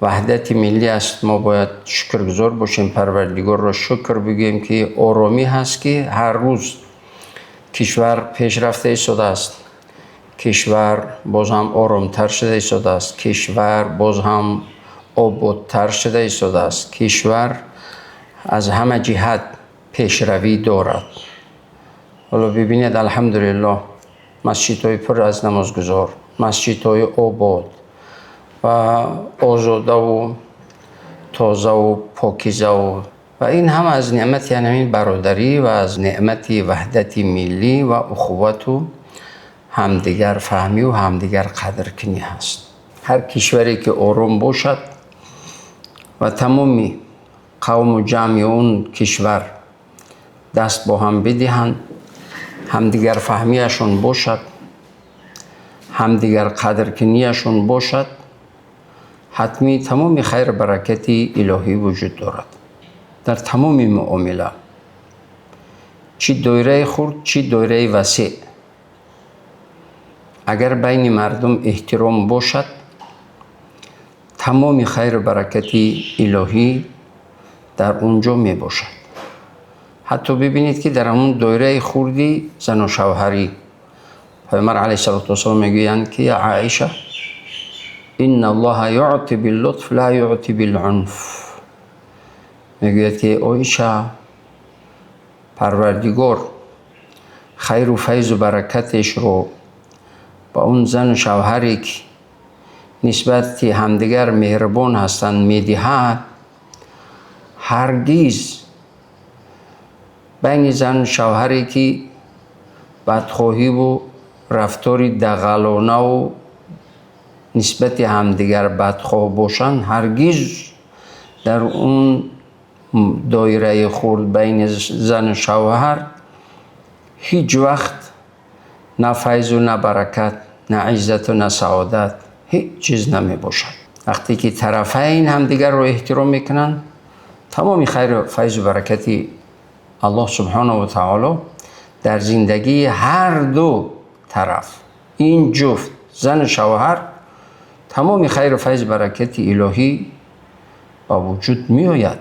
Ваҳдати миллӣ аст. Мо бояд шукргузор бошем, Парвардигорро шукр бигӯем, ки оромӣ ҳаст, ки ҳар рӯз кишвар пешрафта истодааст, кишвар боз ҳам оромтар шуда истодааст, кишвар боз ҳам ободтар шуда истодааст, кишвар аз ҳама ҷиҳат пешравӣ дорад. Ҳоло бибинед, алҳамдулиллоҳ, масҷидҳои пур аз намозгузор, масҷидҳои обод ва озодаву тозаву покизаву, ва ин ҳама аз неъмати ҳамин бародарӣ ва аз неъмати ваҳдати миллӣ ва ухуввату ҳамдигарфаҳмиву ҳамдигарқадркунӣ ҳаст. Ҳар кишваре ки ором бошад ва тамоми қавму ҷамъи он кишвар даст бо ҳам бидиҳанд, ҳамдигарфаҳмиашон бошад, ҳамдигарқадркуниашон бошад, ҳатмӣ тамоми хайру баракати илоҳӣ вуҷуд дорад дар тамоми муомила, чӣ доираи хурд, чӣ доираи васеъ. Агар байни мардум эҳтиром бошад, тамоми хайру баракати илоҳӣ дар он ҷо мебошад. Ҳатто бибинед, ки дар ҳамон доираи хурди зану шавҳарӣ Паёмбар алайҳиссалоту вассалом мегӯянд, ки: «Оиша, инналлоҳа юъти биллутф, ла юъти билунф». Мегӯяд, ки Оиша, Парвардигор хайру файзу баракатешро ба он зану шавҳаре, ки нисбати ҳамдигар меҳрубон ҳастанд, медиҳад. Ҳаргиз байни зану шавҳаре, ки бадхоҳиву рафтори дағалонаву нисбати ҳамдигар бадхоҳ бошанд, ҳаргиз дар он доираи хурд байни зану шавҳар ҳеҷ вақт на файзу на баракат, на иззату на саодат, ҳеҷ чиз намебошад. Вақте ки тарафайн ҳамдигарро эҳтиром мекунанд, тамоми хайру файзу баракати Аллоҳ субҳонаву таоло дар зиндагии ҳар ду тараф, ин ҷуфт зану шавҳар, тамоми хайру файзу баракати илоҳӣ ба вуҷуд меояд.